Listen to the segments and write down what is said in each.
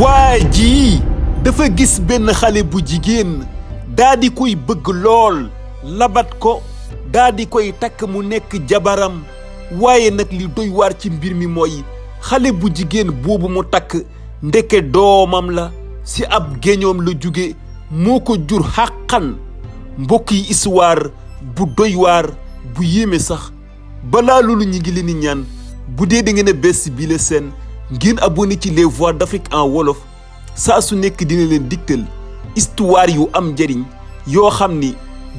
Wadji dafa gis benn xale bu jigéen daa di koy bëgg lool labat ko daa di koy takk mu nekk jabaram waaye nag li doy waar ci mbir mi mooy xale bu jigéen boobu mu takk ndeke doomam la si ab géñoom la jóge moo ko jur xàqan. mbokk yi histoire bu doy waar bu yéeme sax balaa loolu ñi ngi leen di ñaan bu dee da ngeen a bees bi la seen ngeen abonné ci les voix d'Afrique en wolof saa su nekk dina leen digtal histoire yu am njëriñ yoo xam ni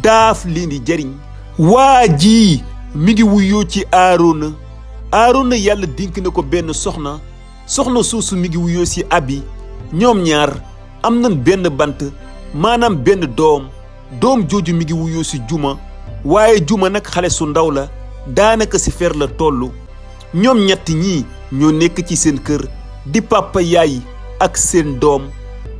daaf leen di jëriñ. Wadji mi ngi wuyoo ci Aarona yàlla dénk na ko benn soxna soosu mi ngi wuyoo si Abi. ñoom ñaar am nañ benn bant maanaam benn doom jooju mi ngi wuyoo si Juma waaye Juma nag xale su ndaw la daanaka si fer la toll. ñoom ñett ñii ñoo nekk ci seen kër di papa yaay ak seen doom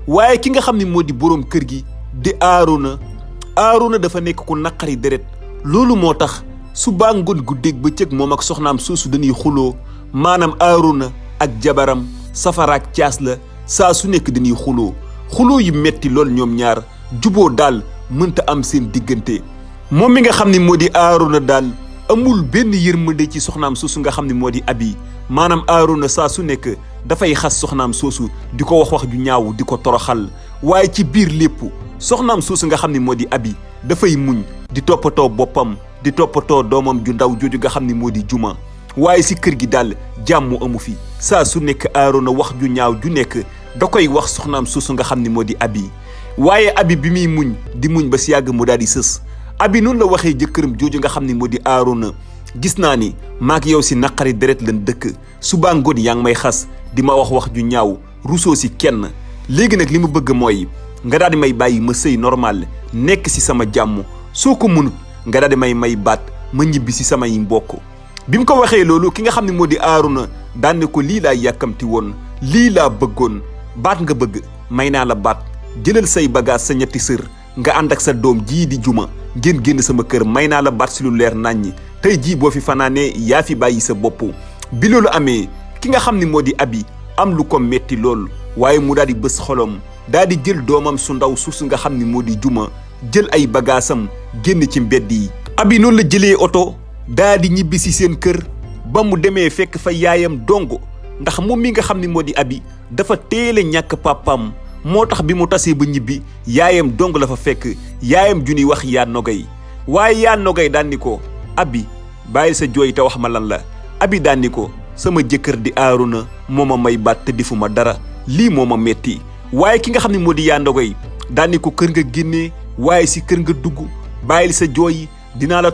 waaye ki nga xam ne moo di boroom kër gi di Aarona dafa nekk ku naqari deret. loolu moo tax suba ngoon guddeeg bëccëg moom ak soxnaam soosu dañuy xuloo maanaam Aarona ak jabaram safara ak caas la saa su nekk dañuy xuloo yu metti lool. ñoom ñaar juboo daal mënta am seen diggante. moom mi nga xam ne moo di Aarona daal amul benn yërmande ci soxnaam soosu nga xam ne moo di Abi maanaam Aarona saa su nekk dafay xas soxnaam soosu di ko wax ju ñaaw di ko toroxal waaye ci biir lépp soxnaam soosu nga xam ne moo di Abi dafay muñ di toppatoo boppam di toppatoo doomam ju ndaw jooju nga xam ne moo di Juma waaye si kër gi daal jàmm amu fi. saa su nekk Aarona wax ju ñaaw ju nekk da koy wax soxnaam soosu nga xam ne moo di Abi waaye Abi bi muy muñ di muñ ba si yàgg mu daal di sës. Abi noonu la waxee jëkkëram jooju nga xam ne moo di Aarona gis naa ni maak yow si naqari deret lan dëkk suba ngoon yaa ngi may xas di ma wax ju ñaaw rusoo si kenn léegi nag li mu bëgg mooy nga daal di may bàyyi ma sëy normal nekk si sama jàmm soo ko mënut nga daal di may baat ma ñibbi si samay mbokk. bi mu ko waxee loolu ki nga xam ne moo di Aarona daan ne ko lii laa yàkkamti woon lii laa bëggoon baat nga bëgg may naa la baat jëlal say bagage sa ñetti sër nga ànd ak sa doom jii di Juma ngeen génn sama kër may naa la baat si lu leer naññi tey jii boo fi fanaanee yaa fi bàyyi sa bopp. bi loolu amee ki nga xam ne moo di Abi am lu ko metti lool waaye mu daal di bës xolom daal di jël doomam su ndaw suusu nga xam ne moo di Juma jël ay bagaasam génn ci mbedd yi. Abi noonu la jëlee oto daal di ñibbi si seen kër ba mu demee fekk fa yaayam dong ndax moom mi nga xam ne moo di Abi dafa teel a ñàkk papaam moo tax bi mu tasee ba ñibbi yaayam dong la fa fekk yaayam ju ñuy wax yaa nogay waaye yaa nogay daan ni ko Abi bàyyil sa jooy te wax ma lan la. Abi daan ni ko sama jëkkër di Aarona moo ma may baat te defuma dara lii moo ma metti waaye ki nga xam ne moo di yaa nogay daan ni ko kër nga génnee waaye si kër nga dugg bàyyil sa jooy dinaa la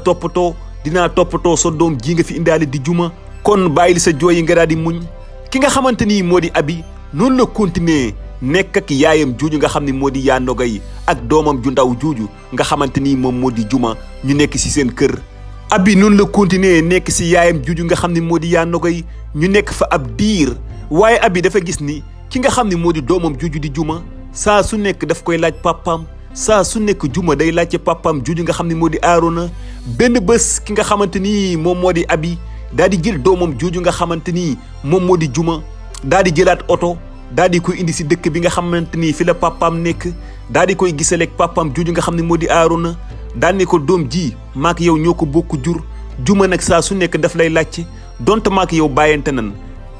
toppatoo sa doom ji nga fi indaale di Juma kon bàyyil sa jooy yi nga daal di muñ. ki nga xamante ni moo di Abi noonu la continuer nekk ak yaayam jooju nga xam ne moo di yaa nogay ak doomam ju ndaw jooju nga xamante ni moom moo di Juma ñu nekk si seen kër. Abi noonu la continuer nekk si yaayam jooju nga xam ne moo di yaa nogay ñu nekk fa ab diir waaye Abi dafa gis ni ki nga xam ne moo di doomam jooju di Juma saa su nekk daf koy laaj papaam saa su nekk Juma day laajte papaam jooju nga xam ne moo di Aarona. benn bés ki nga xamante ni moom moo di Abi daal di jël doomam jooju nga xamante ni moom moo di Juma daal di jëlaat oto daal di koy indi si dëkk bi nga xamante ni fi la papaam nekk daal di koy gisaleeg papaam jooju nga xam ne moo di Aarona daal ne ko doom ji maak yow ñoo ko bokk jur Juma nag saa su nekk daf lay laajte donte maak yow bàyyante nan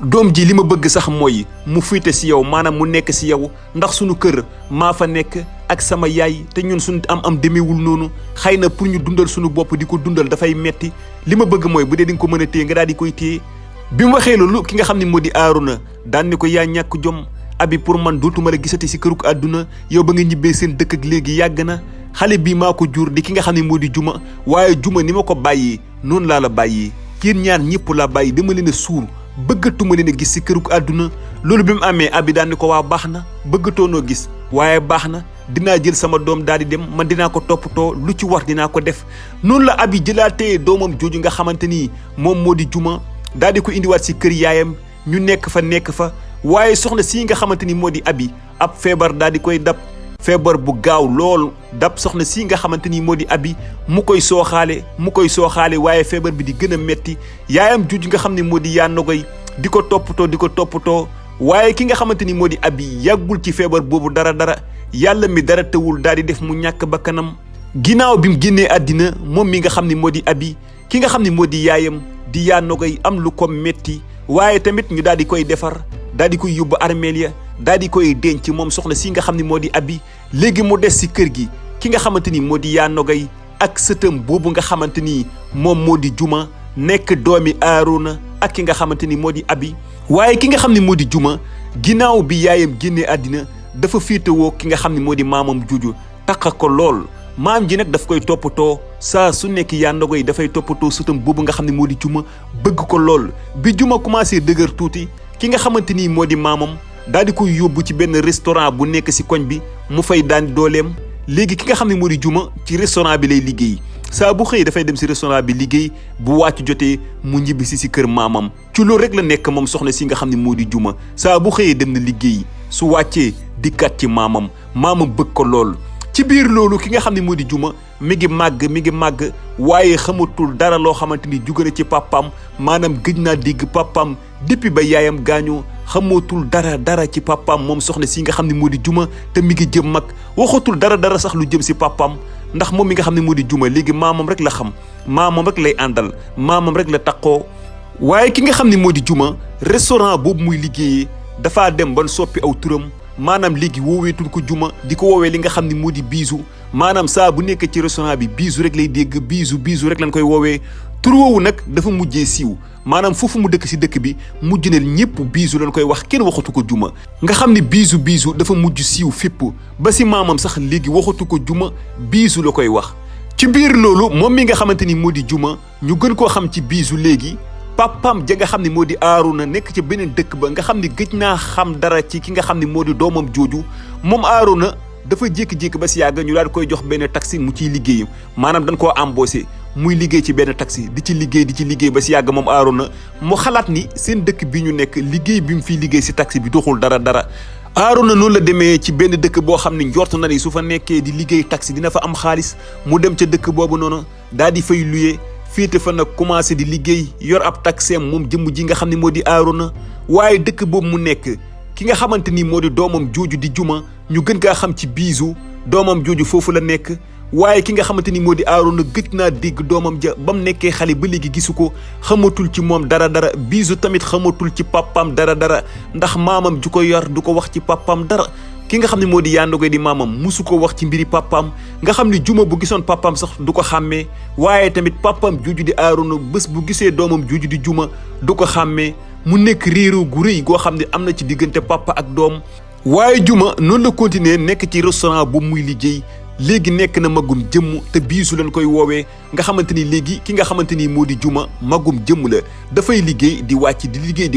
doom ji li ma bëgg sax mooy mu fuite si yow maanaam mu nekk si yow ndax sunu kër maa fa nekk ak sama yaay te ñun suñu am demeewul noonu xëy na pour ñu dundal suñu bopp di ko dundal dafay metti li ma bëgg mooy bu dee di nga ko mën a téye nga daal di koy téye. bi mu waxee loolu ki nga xam ne moo di Aarona daan ni ko yaa ñàkk jom Abi pour man dootuma la gisati si këruk àdduna yow ba nga ñibbee seen dëkk ak léegi yàgg na xale bii maa ko jur di ki nga xam ne moo di Juma waaye Juma ni ma ko bàyyee noonu laa la bàyyee yéen ñaar ñëpp laa bàyyi dama leen a suur bëggatuma leen a gis si këruk àdduna. loolu bi mu amee Abi daan ni ko waa baax na bëggatoonoo gis waaye baax na dinaa jël sama doom daal di dem man dinaa ko toppatoo lu ci war dinaa ko def. noonu la Abi jëlaatee doomam jooju nga xamante ni moom moo di Juma daal di ko indiwaat si kër yaayam ñu nekk fa waaye soxna sii nga xamante ni moo di Abi ab feebar daal di koy dab feebar bu gaaw lool dab soxna sii nga xamante ni moo di Abi mu koy sooxaale waaye feebar bi di gën a metti yaayam jooju nga xam ne moo di yaa nogay di ko toppatoo waaye ki nga xamante ni moo di abi yàggul ci feebar boobu dara yàlla mi dara tëwul daal di def mu ñàkk bakkanam ginnaaw bi mu génnee àddina moom mi nga xam ni moo di abi ki nga xam ni moo di yaayam di yaa nogay am lu ko metti waaye tamit ñu daal di koy defar daal di koy yóbbu armeel ya daal di koy denc moom soxna si nga xam ni moo di abi léegi mu des si kër gi ki nga xamante ni moo di yaa nogay ak sëtam boobu nga xamante ni moom moo di juma nekk doomi aaruna ak ki nga xamante ni moo di abi waaye ki nga xam ni moo di juma ginnaaw bi yaayam génnee àddina dafa féetewoo ki nga xam ni moo di maamam juuju taqa ko lool maam ji nag daf koy toppatoo saa su nekk yaa ndogoy dafay toppatoo sëtam boobu nga xam ne moo di juma bëgg ko lool bi juma commencé dëgër tuuti ki nga xamante ni moo di maamam daal di koy yóbbu ci benn restaurant bu nekk si koñ bi mu fay daan dooleem léegi ki nga xam ne moo di juma ci restaurant bi lay liggéey saa bu xëy dafay dem si restaurant bi liggéey bu wàcc jotee mu ñibbi si kër maamam ci loolu rek la nekk moom soxna si nga xam ne moo di juma saa bu xëyee dem na liggéey su wàccee dikkat ci maamam bëgg ko lool ci biir loolu ki nga xam ne moo di juma mi ngi màgg waaye xamatul dara loo xamante ni jóge na ci papaam maanaam gëj naa dégg papaam depuis ba yaayam gaañoo xamatul dara ci papaam moom soxna si nga xam ne moo di juma te mi ngi jëm mag waxatul dara sax lu jëm si papaam ndax moom mi nga xam ne moo di juma léegi maamam rek la xam maamam rek lay àndal maamam rek la taqoo waaye ki nga xam ne moo di juma restaurant boobu muy liggéeyee dafaa dem ban soppi aw turam maanaam léegi wooweetul ko juma di ko woowee li nga xam ne moo di biisu maanaam saa bu nekk ci restaurant bi biisu rek lay dégg biisu rek lañ koy woowee tur woowu nag dafa mujjee siiw maanaam foofu mu dëkk si dëkk bi mujj na ñëpp biisu lañ koy wax kenn waxatu ko juma nga xam ne biisu dafa mujj siiw fépp ba si maamam sax léegi waxatu ko juma biisu la koy wax ci biir loolu moom mi nga xamante ni moo di juma ñu gën koo xam ci biisu léegi papam ja nga xam ne moo di aaruna nekk ci beneen dëkk ba nga xam ne gëj naa xam dara ci ki nga xam ne moo di doomam jooju moom aaruna dafa jékki-jékki ba si yàgg ñu daal koy jox benn taxi mu ciy liggéey maanaam dañ koo embauché muy liggéey ci benn taxi di ci liggéey ba si yàgg moom aaruna mu xalaat ni seen dëkk bi ñu nekk liggéey bi mu fiy liggéey si taxi bi doxul dara aaruna noonu la demee ci benn dëkk boo xam ne njort na ni su fa nekkee di liggéey taxi dina fa am xaalis mu dem ca dëkk boobu noonu daal di fay luye féete fa nag commencé di liggéey yor ab taxeem moom jëmm ji nga xam ne moo di aaruna waaye dëkk boobu mu nekk ki nga xamante ni moo di doomam jooju di juma ñu gën kaa xam ci biisu doomam jooju foofu la nekk waaye ki nga xamante ni moo di aaruna gëj naa dégg doomam ja ba mu nekkee xale ba léegi gisu ko xamatul ci moom dara biisu tamit xamatul ci papaam dara ndax maamam ju ko yor du ko wax ci papaam dara ki nga xam ne moo di yandogoy di maamam musu ko wax ci mbiri papaam nga xam ne juma bu gisoon papaam sax du ko xàmmee waaye tamit papaam juuju di aaruna bés bu gisee doomam juuju di juma du ko xàmmee mu nekk réeroo gu rëy goo xam ne am na ci diggante papa ak doom waaye juma noonu la continuer nekk ci restaurant bu muy liggéey léegi nekk na magum jëmm te biisu lañ koy woowee nga xamante ni léegi ki nga xamante ni moo di juma magum jëmm la dafay liggéey di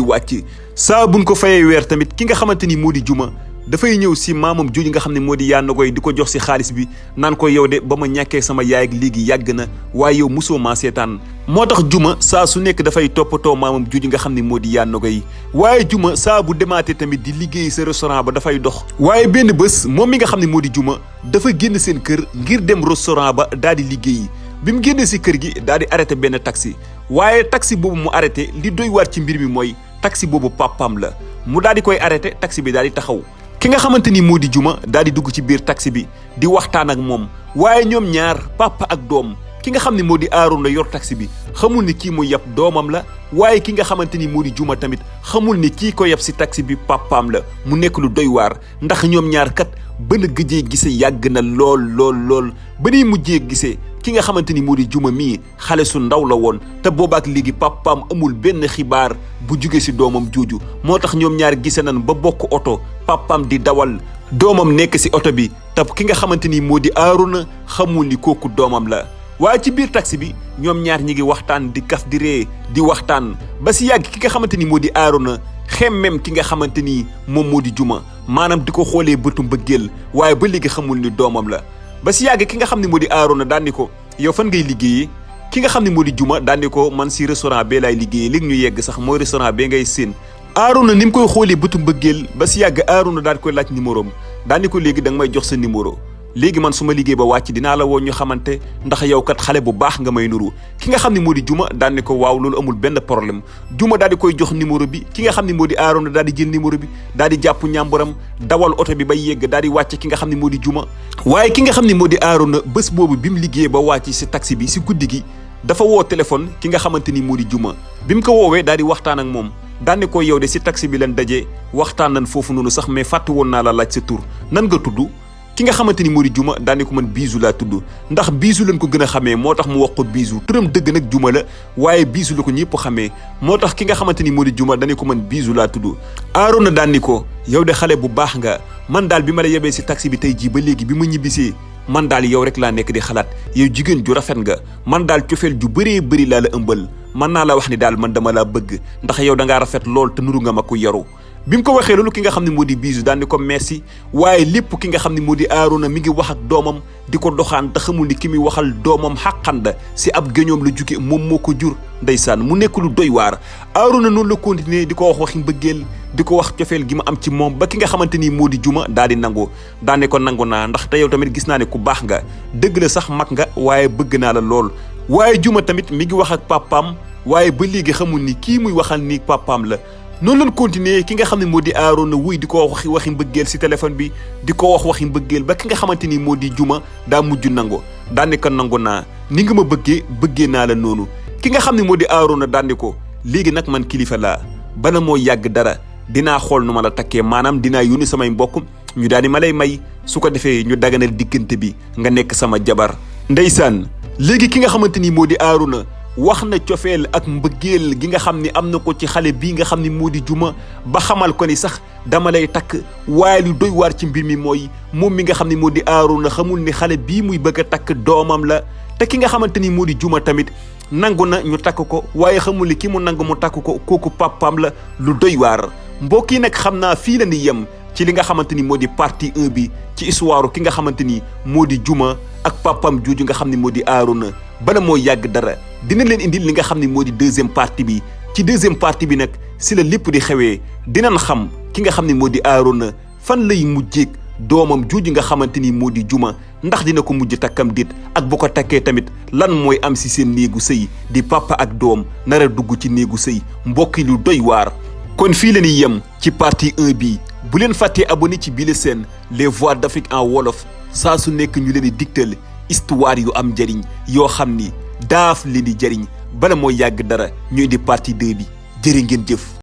wàcc saa buñ ko fayee weer tamit ki nga xamante ni moo di juma dafay ñëw si maamam jooju nga xam ne moo di yandogoy di ko jox si xaalis bi naan ko yow de ba ma ñàkkee sama yaay ak léegi yàgg na waaye yow mosoo maa seetaan moo tax juma saa su nekk dafay toppatoo maamam jooju nga xam ne moo di yandogoy waaye juma saa bu demaatee tamit di liggéey sa restaurant ba dafay dox waaye benn bés moom mi nga xam ne moo di juma dafa génn seen kër ngir dem restaurant ba daal di liggéeyi bi mu génnee si kër gi daal di arrêté benn taxi waaye taxi boobu mu arrêté li doy waar ci mbir mi mooy taxi boobu papaam la mu daal di koy arrêté taxi bi daal di taxaw ki nga xamante ni moo di juma daal di dugg ci biir taxi bi di waxtaan ak moom waaye ñoom ñaar papa ak doom ki nga xam ne moo di aaruna yor taxi bi xamul ni kii mu yab doomam la waaye ki nga xamante ni moo di juma tamit xamul ni kii ko yab si taxi bi papaam la mu nekk lu doy waar ndax ñoom ñaar kat ba na gëjee gise yàgg na lool ba nuy mujjee gisee ki nga xamante ni moo di juma mii xale su ndaw la woon te boobaak léegi papaam amul benn xibaar bu jóge si doomam jooju moo tax ñoom ñaar gise nan ba bokk oto papaam di dawal doomam nekk si oto bi te ki nga xamante ni moo di aaruna xamul ni kooku doomam la waaye ci biir taxi bi ñoom ñaar ñi ngi waxtaan di kaf di ree di waxtaan ba si yàgg ki nga xamante ni moo di aaruna xemmem ki nga xamante ni moom moo di juma maanaam di ko xoolee bëtu mbëggeel waaye ba léegi xamul ni doomam la ba si yàgg ki nga xam ne moo di aaruna daan ni ko yow fan ngay liggéeyee ki nga xam ne moo di juma daan ni ko man si restaurant bee laay liggéeyee léegi ñu yegg sax mooy restaurant bee ngay séen aaruna ni mu koy xoolee bëtu mbëggeel ba si yàgg aaruna daan koy laaj numéro am daan ni ko léegi da nga may jox sa numéro léegi man su ma liggéey ba wàcc dinaa la woo ñu xamante ndax yow kat xale bu baax nga may nuru ki nga xam ne moo di Juma daal ni ko waaw loolu amul benn problème Juma daal di koy jox numéro bi ki nga xam ne moo di Aarona daal di jël numéro bi daal di jàpp ñàmburam dawal oto bi bay yegg daal di wàcc ki nga xam ne moo di Juma waaye ki nga xam ne moo di Aarona bés boobu bi mu liggéey ba wàcc si taxi bi si guddi gi dafa woo téléphone ki nga xamante ni moo di Juma bi mu ko woowee daal di waxtaan ak moom daane ko yow de si taxi bi leen daje waxtaan nañ foofu noonu sax mais fàtte woon naa la laaj sa tur nan nga tudd ki nga xamante ni moo di Juma daane ko man Bijou laa tudd ndax Bijou lañ ko gën a xamee moo tax mu wax ko Bijou turam dëgg nag Juma la waaye Bijou la ko ñëpp xamee moo tax ki nga xamante ni moo di Juma daane ko man Bijou laa tudd Aarona daan ni ko yow de xale bu baax nga man daal bi ma la yebee si taxi bi tey jii ba léegi bi ma ñibbisee man daal yow rek laa nekk di xalaat yow jigéen ju rafet nga man daal cofeel ju bëree bëri laa la ëmbal mën naa la wax ni daal man dama laa bëgg ndax yow da ngaa rafet lool te nuru nga ma ku yaru bi mu ko waxee loolu ki nga xam ne moo di Bijou daan ni ko merci waaye lépp ki nga xam ne moo di Aarona mi ngi wax ak doomam di ko doxaan te xamul ni ki muy waxal doomam xàqanda si ab géñoom la jóge moom moo ko jur ndeysaan mu nekk lu doy waar Aarona noonu la continuer di ko wax waxi mbëggeel di ko wax cofeel gi ma am ci moom ba ki nga xamante ni moo di Juma daal di nangu daa ne ko nangu naa ndax te yow tamit gis naa ne ku baax nga dëgg la sax mag nga waaye bëgg naa la lool waaye Juma tamit mi ngi wax ak papaam waaye ba léegi xamul ni kii muy waxal ni papaam la noonu lañ continuer ki nga xam ne moo di Aarona wuy di ko wax waxi mbëggeel si téléphone bi di ko wax waxi mbëggeel ba ki nga xamante ni moo di Juma daa mujj nangu daan ne ko nangu naa ni nga ma bëggee naa la noonu ki nga xam ne moo di Aarona daan ne ko léegi nag man kilifa laa bala moo yàgg dara dinaa xool nu ma la takkee maanaam dinaa yónni samay mbokk ñu daal di ma lay may su ko defee ñu daganal diggante bi nga nekk sama jabar ndeysaan léegi ki nga xamante ni moo di Aarona wax na cofeel ak mbëggeel gi nga xam ni am na ko ci xale bii nga xam ni moo di Juma ba xamal ko ni sax dama lay takk waaye lu doy waar ci mbir mi mooy moom mi nga xam ni moo di Aarona xamul ni xale bii muy bëgg a takk doomam la te ki nga xamante ni moo di Juma tamit nangu na ñu takk ko waaye xamul ni ki mu nangu mu takk ko kooku papaam la lu doy waar mbokk yi nag xam naa fii la ni yem ci li nga xamante ni moo di partie 1 bi ci histoire ki nga xamante ni moo di Juma ak papam jooju nga xam ne moo di Aarona bala moo yàgg dara dina leen indil li nga xam ne moo di deuxième partie bi ci deuxième partie bi nag si la lépp di xewee dinañ xam ki nga xam ne moo di Aarona fan lay mujjeeg doomam jooju nga xamante ni moo di Juma ndax dina ko mujj takkam déet ak bu ko takkee tamit lan mooy am si seen néegu sëy di papa ak doom nar a dugg ci néegu sëy mbokki lu doy waar kon fii la ñuy yem ci partie 1 bi bu leen fàttee abonné ci bile seen les voix d'Afrique en wolof saa su nekk ñu leen di digtal histoire yu am njëriñ yoo xam ni daaf leen di jëriñ bala mooy yàgg dara ñu indi partie 2 bi jërë ngeen jëf